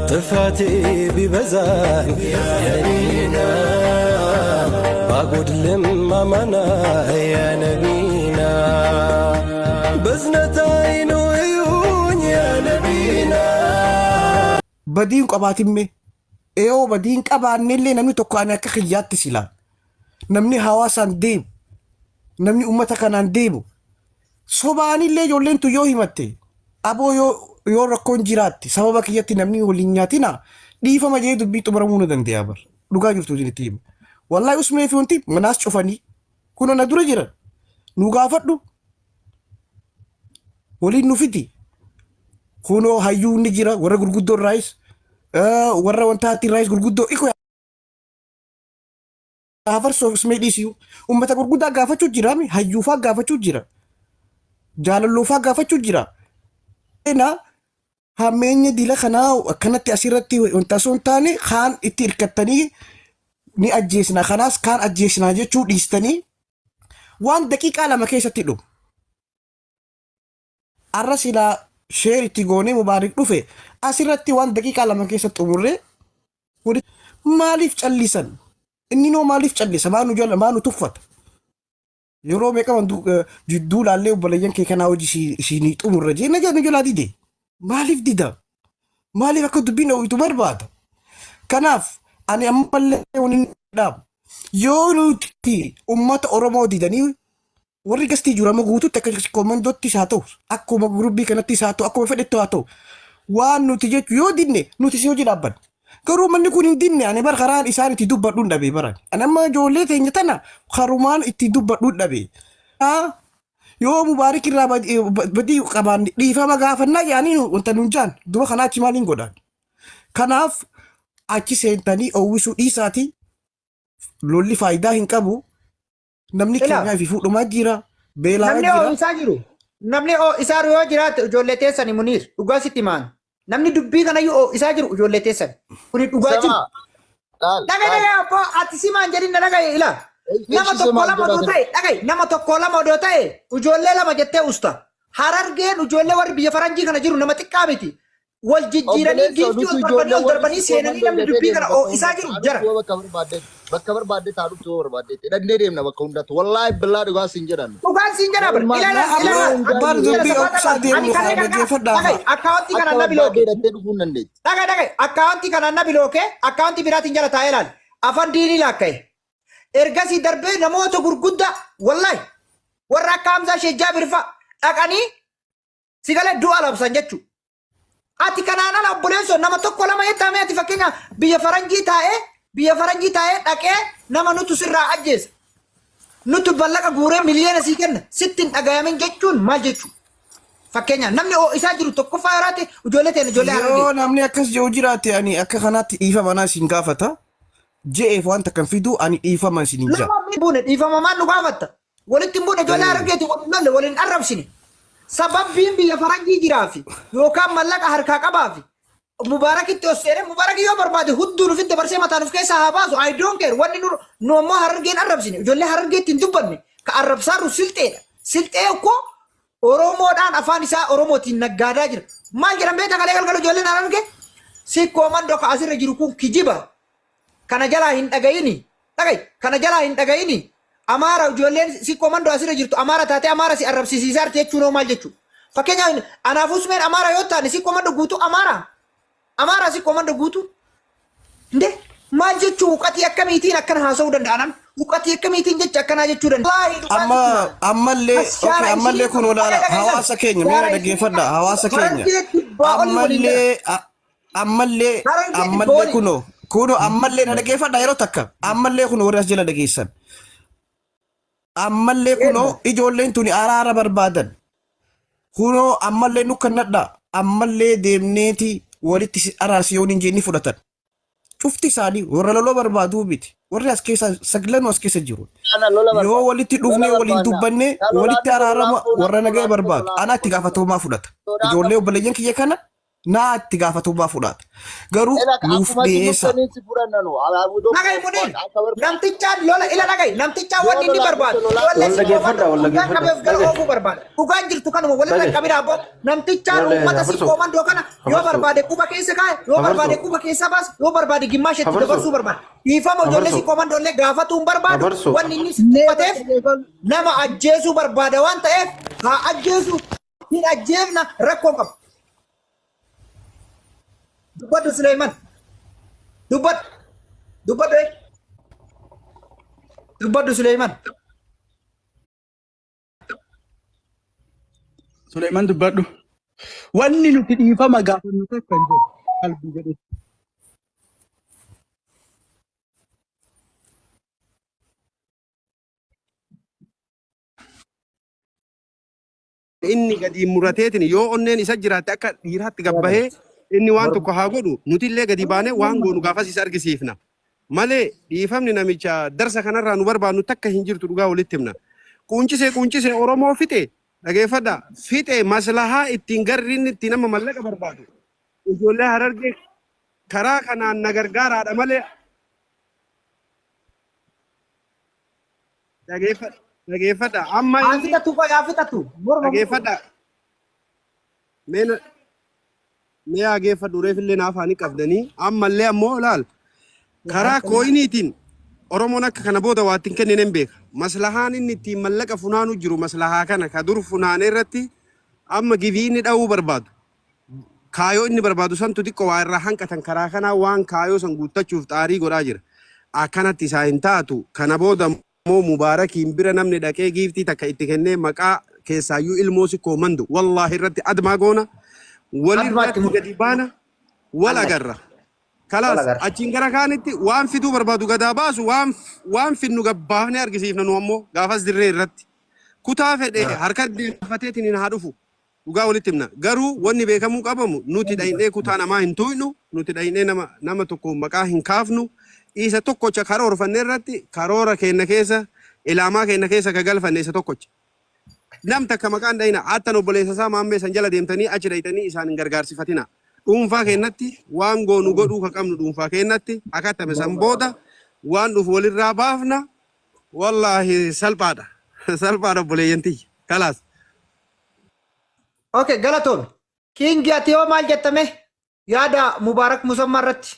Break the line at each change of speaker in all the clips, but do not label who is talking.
ጥፋቴ ቢበዛ የነቢና ባጎድልም አማና የነቢና በዝነት አይኑ እዩኝ የነቢና።
Badiin qabaatimme eeyoo badiin qabaannellee namni tokko ani akka kiyyaatti silaa namni hawaasaan deemu, namni ummata kanaan deemu, sobaanillee ijoolleen tun yoo himatte, aboo yoo rakkoon jiraatte sababa kiyyatti namni waliin nyaatina, dhiifama jee dubbii xumuramuu na danda'a. Bar dhugaa jirtu isinitti hima. Wallaahi usmee fi wanti manaas cufanii kun na dura jiran nu gaafadhu, waliin nu fidi. Kunoo hayyuun ni jira, warra gurguddoo irraayis, warra wantaatti irraayis gurguddoo iko hafarsoof usmee dhiisiyu ummata gurguddaa gaafachuu jira, hayyuufaa gaafachuu jira, jaalalloofaa gaafachuu jira. Ena hammeenya dila kanaa akkanatti asirratti wanta osoo hin taane kaan itti hirkattanii ni ajjeesna, kanaas kaan ajjeesnaa jechuu dhiistanii waan daqiiqaa 2 keessatti dhumu. Arra silaa share itti goonee Mubaarik dhufe asirratti waan daqiiqaa 2 keessa xumurree. Maaliif callisan? Inni noo maaliif callisa? Maa nu jala maa nu tuffata? Yeroo meeqa jidduu laallee obboleeyyan kee kanaa hojii isinii xumurra jee na nu jalaa dide. Maaliif dida? Maaliif akka dubbiin hoo'itu barbaada? Kanaaf ani ammallee wani dhaabu. Yoo nuti ummata Oromoo didanii warri gastii jiru amma guututti akka koomandootti haa ta'u, akkuma gurubbii kanattis haa ta'u, akkuma fedhetti haa ta'u, waan nuti jechu yoo dinne nuti si hojii dhaabbanna. Garuu manni kun hin dinne. Ani bar karaan isaan itti dubbadhuun dhabe baran. Ani amma ijoollee teenya tana karumaan itti dubbadhuun dhabe. Yoo Mubaarik irraa badii qabaanne dhiifama gaafannaa jedhanii wanta nuun jaan duba kanaa achi maaliin godhan? Kanaaf achi seentanii oowwisuu dhiisaatii, lolli faayidaa hin qabu. Namni
Ilaa.
keenyaa fi fuudhumaa jira. Beelaa
Namni
jira.
isaa jiru. Namni isaa yoo jiraate ijoollee teessani Muniir dhugaa sitti maan. Namni dubbii kanayyuu isaa jiru ijoollee teessani. Kuni dhugaa jiru.
Sama. Laal.
Dhagaye, dhagaye, abbaa ati simaan jedhin na dhagaye ilaa. Nama tokko lama odoo ta'e, dhagaye, nama tokko lama odoo ta'e ijoollee lama jettee usta. Harargeen ijoollee warri biyya faranjii kana jiru nama xiqqaa miti. Wal jijjiiranii giiftii ol darbanii ol darbanii seenanii namni dubbii kana isaa jiru jara.
Bakka barbaadde taa dhuftu, yoo barbaadde dhaqnee deemna bakka hundattu. Wallaahi billaa dhugaa siin jedhan.
Dhugaan siin jedha bar. Ilaala, ilaala.
Bar dubbii obsaa deemu haa dhaggeeffadhaa.
Dhagaye, akkaawwantii
Akka
kana na
barbaadde
bilooke.
hidhattee dhufuu hin dandeetti.
Dhagaye, dhagaye, akkaawwantii kana na bilooke, akkaawwantii biraatiin jala taa'ee ilaali. Afan diinii laakka'e. Ergasii darbee namoota gurguddaa wallahi warra akka Hamzaa Sheekh Jaabir fa'a dhaqanii si galee du'a labsan jechuudha. Ati kanaan ala obboleessoo nama tokko lama jettaa? Ati fakkeenya biyya faranjii taa'ee dhaqee nama nutu sirraa ajjeesa. Nutu ballaqa guuree miliyoona sii kenna sitti hin dhagayamin jechuun maal jechuudha? Fakkeenya namni isaa jiru tokkoffaa yaraate ijoollee ta'e ijoollee
Yoo
Harargee.
namni akkas jiru jiraate ani akka kanaatti dhiifama naa isin gaafata. Je'eef waan takkan fidu ani dhiifama isin hin jaa.
Nama buune dhiifama maal nu gaafatta? Walitti hin buune, ijoollee Harargeeti waliin lolle, waliin arrabsine. Sababbiin biyya faranjii jiraafi yookaan mallaqa harkaa qabaafi Mubaarakitti os seenee Mubaarak yoo barbaade hudduu nufitti dabarsee mataan of keessaa haa baasu. I don't care. Wanni nu ammoo Harargeen arrabsine. Ijoollee Harargeetti hin dubbanne. Ka arrabsaarru Silxeedha. Silxee koo Oromoodhaan afaan isaa Oromootiin naggaadaa jira. Maal jedhan beektaa kalee galgala ijoolleen Harargee? Sikkoo Mandoo ka asirra jiru kun kijiba. Kana jalaa hin dhagayini. Dhagayi. Kana jalaa hin dhagayini. Amaara ijoolleen Sikkoo Mandoo asirra jirtu Amaara taatee Amaara si arrabsiisiisaa jirti jechuun hoo maal jechuudha? Fakkeenyaaf anaaf Usmeen Amaara yoo taane Sikkoo Mandoo guutuu Amaara. Amaara Sikkoo Mandoo guutuu. Nde maal jechuu, huqatii akkamiitiin akkana haasa'uu danda'a namni? Huqatii akkamiitiin jecha akkanaa jechuu danda'a? Wallaahi dhugaa
Amma
sitti hima.
ammallee
Ashaara
okay, ammallee
isinii
kun olaana
dhagaye, dhagaye,
hawaasa keenya meera
Ashaara
dhaggeeffadha hawaasa keenya.
Harargee dhibbaa olii waliin jira.
Ammallee ammallee
Harargee dhibbaa
ammallee
olii.
Kunoo ammallee na dhaggeeffadha yeroo takka. Ammallee kunoo warri as jala dhageessan, ammallee kunoo ijoolleen tuni araara barbaadan. Kunoo ammallee nu kannadha, ammallee deemneeti walitti si araarsi yoo hin jenne fudhatan. Cufti isaanii warra loloo barbaaduu miti. Warri as keessa saglanuu as keessa jiru
Kana lola
yoo
barbaada.
walitti dhufnee
Lola
waliin
barbaadna.
dubbanne
Yaa lolaan
walitti
lolaan
araarama
lolaan
warra nagaya
lolaan
barbaadu
lolaan
ana itti gaafatamummaa fudhata.
Sodaan
ijoollee obboleeyyan kiyya kana. Naa itti gaafatummaa fudhaata. Garuu
Ela
nuuf
akkuma isin
dhiyeessa.
dhuftaniin si fudhanna nu. Alaabuu
Dhaga'i Muniir. Namtichaan lola ila dhaga'i. Namtichaan wanni inni barbaadu.
Wal
Ijoollee si
dhageeffadha,
koomandoo
wal
dhugaan
dhageeffadha.
qabee of jala
Dhaga'i.
oofuu barbaada. Dhugaan jirtu kanuma walirra hin
Dhaga'i.
qabina abboo. Namtichaan
Wal
uummata si
hafarsoo.
koomandoo kana yoo
Hafarsoo.
barbaade quba keessa kaa'e, yoo barbaade
Hafarsoo.
quba keessa baase, yoo barbaade gimmaasha itti
Hafarsoo.
dabarsuu barbaada. Dhiifama ijoollee si
Hafarsoo.
koomandoo illee gaafatuu hin barbaadu.
Hafarsoo.
Wanni inni si tuffateef nama ajjeesuu barbaada waan ta'eef haa ajjeesu. Hin ajjeefna rakkoo hin qabu. Dubbadhu Suleeman. Dubbadhu. Dubbadhu. eh. Dubbadhu Suleeman.
Suleeman dubbadhu. Wanni nuti dhiifama gaafannu takka hin jiru. Qalbii jedhu.
Inni gadi murateetiin yoo onneen isa jiraatte akka dhiiraatti gabbahee inni waan tokko haa godhu nuti illee gadi baanee waan goonu gaafas isa argisiifna. Malee dhiifamni namicha darsa kanarraa nu barbaannu takka hin jirtu dhugaa walitti himna. Quuncisee quuncisee Oromoo fixe dhageeffadha fixe maslahaa ittiin garri inni ittiin amma mallaqa barbaadu. Ijoollee Harargee karaa kanaan na gargaaraadha malee Dhageeffadha. Dhageeffadha. Amma
Haa
inni
fixatu qoy haa fixatu. Morma
dhageeffadha. Mee na- mee haa geeffadhu reefillee naaf haa ni qabdanii. Ammallee ammoo laal karaa kooyiniitiin Oromoon akka kana booda waa ittiin kennine hin beeka. Maslahaan inni ittiin mallaqa funaanu jiru maslahaa kana ka dur funaane irratti amma givii inni dha'uu barbaadu. Kaayoo inni barbaadu santu xiqqo waa irraa hanqatan karaa kanaa waan kaayoo san guuttachuuf xaarii godhaa jira. Akkanatti isaa hin taatu. Kana booda immoo Mubaarakiin bira namni dhaqee giiftii takka itti kennee maqaa keessaayyuu ilmoo sikkoo mandu wallaahi irratti admaa goona.
Admaa itti
Walirratti
murte.
gadi baana wal
Wallaahi.
agarra.
Wal
Kalaas
agarra.
achiin gara kaanitti waan fiduu barbaadu gadaa baasu waan waan fidnu gabbaafnee argisiifna nu ammoo gaafas dirree irratti. Kutaa fedhe harka deeffateetiin haa dhufu. Dhugaa walitti himna. Garuu wanni beekamuu qabamu nuti dhaynee kutaa namaa hin tuuynu, nuti dhaynee nama nama tokko maqaa hin kaafnu. Isa tokkocha karoorfanne irratti karoora keenna keessa ilaamaa keenna keessa ka galfanne isa tokkocha. Nam takka maqaan dhayina attan obboleessa isaa maammee san jala deemtanii achi dhaytanii isaan hin gargaarsifatina. Dhuunfaa keennatti waan goonu godhuu ka qabnu dhuunfaa keennatti akattame san booda waan dhufu walirraa baafna. Wallaahi salphaadha. Salphaadha obboleeyyan tiyya. Kalaas.
Okay, galatoomi. Kingi ati hoo maal jettame? Yaada Mubaarak Musammaa irratti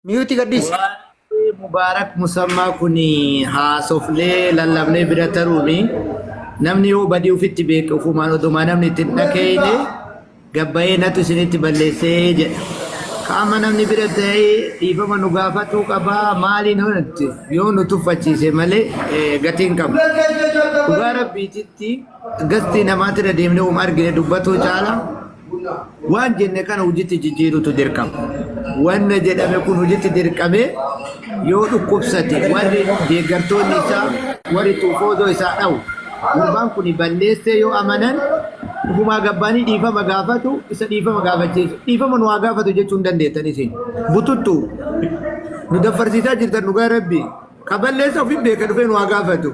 miyuuti gadhiisi.
Waa'ee Mubaarak Musammaa kun haasofnee lallabnee bira taruuni namni yoo badii ofitti beeke ofumaan odumaa namni itti hin dhageenye gabbayee natu isinitti balleessee jedha. Qaama namni bira ta'ee dhiifama nu gaafatuu qabaa maaliin hojjette yoo nu tuffachiise malee gatii hin qabu. Dhugaa rabbiititti Gastii namaatti irra deemnee uma argine dubbatuu caala waan jenne kana hojiitti jijjiirutu dirqama. Wanna jedhame kun hojiitti dirqamee yoo dhukkubsate warri deeggartoonni isaa warri tuufoodoo isaa dhawu gurbaan kun balleessee yoo amanan ufumaa gabbaanii dhiifama gaafatu isa dhiifama gaafachiisu dhiifama nu haa gaafatu jechuu hin dandeettan isin bututtu nu daffarsiisaa jirtan dhugaa rabbii. Ka balleessa ofin beeka dhufee nu haa gaafatu.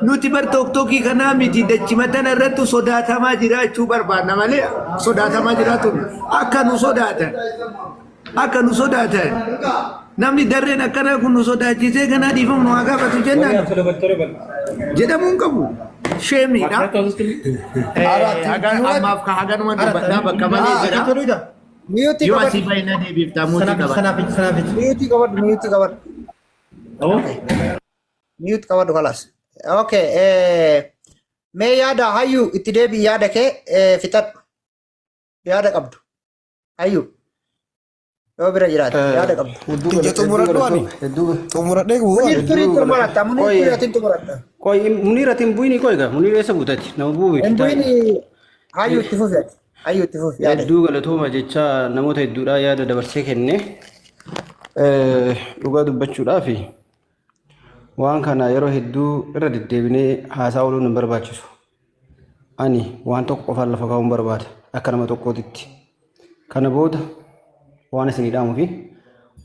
Nuti bar toktokii kanaa miti dachima tana irrattu sodaatamaa jiraachuu barbaanna malee sodaatamaa jiraatu akka nu sodaatan akka nu sodaatan namni darreen akkanaa kun nu sodaachisee ganaa dhiifama nu haa gaafatu jennaan jedhamuu hin qabu. Sheemiidha. Ammaaf ka haganuma dubbadhaa bakka malee jira.
Miyuutii
Yoo asii
qabadhu.
bahe na deebiftaa muutii qabadha.
Miyuutii qabadhu. Miyuutii qabadhu. Mute qabadhu kalas. Okay. Mee yaada hayyu itti deebi'i yaada kee fixadhu. Yaada qabdu. Hayyu. Yoo bira jiraate yaada qabdu.
Ija xumuradhu ani. Xumuradhee bu'u ani.
Munir turii xumuratta. Munir
Qoy.
turii atiin xumuratta.
Qoy Munir ati hin bu'ini qoy gaa Munir eessa buutati nama bu'u
Hin bu'ini hayyu itti fufi ati. Hayyu itti fufi yaada.
Hedduu galatooma jecha namoota hedduudhaa yaada dabarsee kenne. Dhugaa dubbachuudhaaf waan kana yeroo hedduu irra deddeebinee haasaa ooluun hin barbaachisu. Ani waan tokko qofaan lafa kaa'uun barbaada akka nama tokkootitti. Kana booda waan isinii dhaamuu fi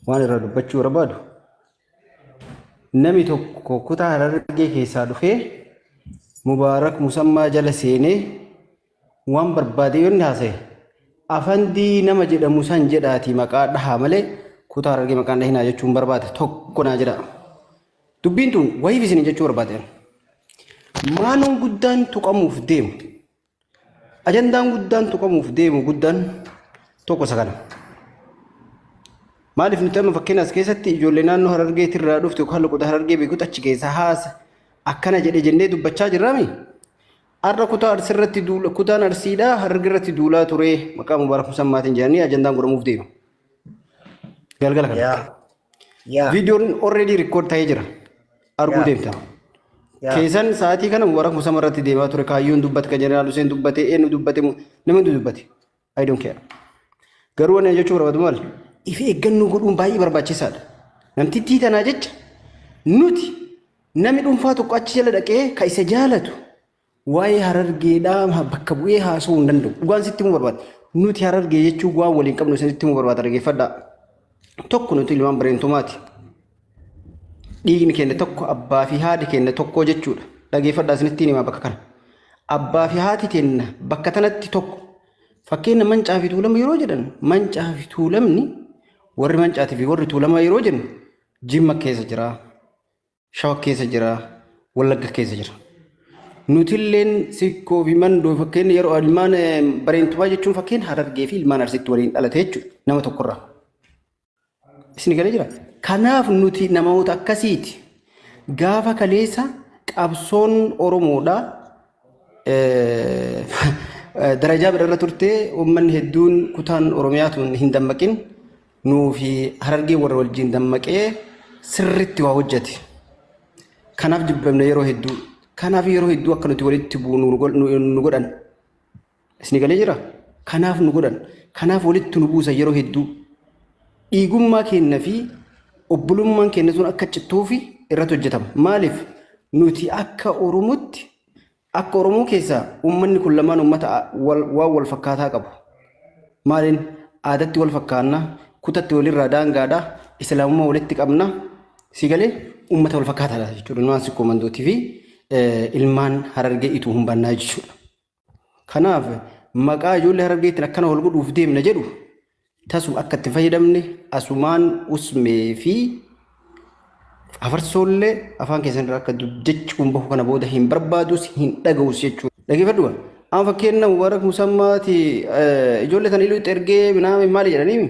waan irraa dubbachuu barbaadu Nami tokko kutaa Harargee keessaa dhufee Mubaarak Musammaa jala seenee waan barbaade yoo inni haasa'e Afandii nama jedhamu san jedhaati maqaa dhahaa malee kutaa Harargee maqaan dhahinaa jechuun barbaada tokko naa jedha. Dubbiin tun wayiif isin jechuu barbaade. Maanoon guddaan tuqamuuf deemu. Ajandaan guddaan tuqamuuf deemu guddaan tokko isa kana. Maaliif nuti amma fakkeenya as keessatti ijoollee naannoo Harargeetirraa dhufte yookaan loqoda Harargee beekutu achi keessa haasa akkana jedhe jennee dubbachaa jirraami. Har'a kutaa Arsiirratti duula kutaan Arsiidhaa Harargeerratti duulaa ture maqaa Mubaarak Musammaatiin jedhanii ajandaan godhamuuf deema. Galgala kana.
Yaa. Yaa.
Viidiyoon already record ta'ee jira. Arguu
Yaa.
deemta.
Yaa.
Keessan sa'aatii kana Mubaarak Musammaa irratti deemaa ture kaayyoon dubbate kan Jeneraal Hussein dubbate eenyu dubbate nama hundi dubbate. I don't care. Garuu waan jechuu barbaadu maal? If eeggannoo godhuun baay'ee barbaachisaadha. Namtittii tanaa jecha nuti namni dhuunfaa tokko achi jala dhaqee ka isa jaalatu waa'ee Harargeedhaa bakka bu'ee haasa'uu hin danda'u. Dhugaan sitti himuu barbaada. Nuti Harargee jechuun waan waliin qabnu isinitti himuu barbaada dhaggeeffadhaa. Tokko nuti ilmaan bareentumaati. Dhiigni keenya tokko abbaa fi haadhi keenya tokko jechuudha. Dhaggeeffadhaa isinitti himaa bakka kana. Abbaa fi haati keenya bakka tanatti tokko. Fakkeenya Mancaa fi Tuulama yeroo jedhan Mancaa fi Tuulamni warri Mancaatii fi warri Tuulamaa yeroo jennu Jimma keessa jira, Shawa keessa jira, Wallagga keessa jira. Nutilleen Sikkoo fi Mandoo fakkeenya yeroo ilmaan bareentumaa jechuun fakkeenya Harargee fi ilmaan Arsiitti waliin dhalate jechuudha nama tokkorraa. Isin galee jira. Kanaaf nuti namoota akkasiiti. Gaafa kaleessa qabsoon Oromoodha. Darajaa birarra turte uummanni hedduun kutaan Oromiyaa tun hin dammaqin nuu fi Harargee warra wajjin dammaqee sirriitti waa hojjete. Kanaaf jibbamne yeroo hedduu. Kanaaf yeroo hedduu akka nuti walitti buunu nu godhan. Isin galee jira? Kanaaf nu godhan. Kanaaf walitti nu buusan yeroo hedduu. Dhiigummaa keenya fi obbolummaan keenya sun akka cittuufi irratti hojjetama. Maaliif? Nuti akka Oromootti akka Oromoo keessaa uummanni kun lamaan uummata waan wal fakkaataa qabu. Maaliin aadatti wal fakkaanna, kutatti walirraa daangaadha, islaamummaa walitti qabna. Si galee uummata wal fakkaataadha jechuudha. Ilmaan Sikkoo Mandootii fi ilmaan Harargee Ituu Humbannaa jechuudha. Kanaaf maqaa ijoollee Harargeetiin akkana wal godhuuf deemna jedhu tasuma akka itti fayyadamne asumaan usmee fi afarsoollee afaan keessan irraa akka jechuun bahu kana booda hin barbaadus hin dhaga'us jechuudha. Dhaggeeffadhu. Amma fakkeenya Mubaarak Musammaati ijoollee tan iluutti ergee minaame maali jedhanii?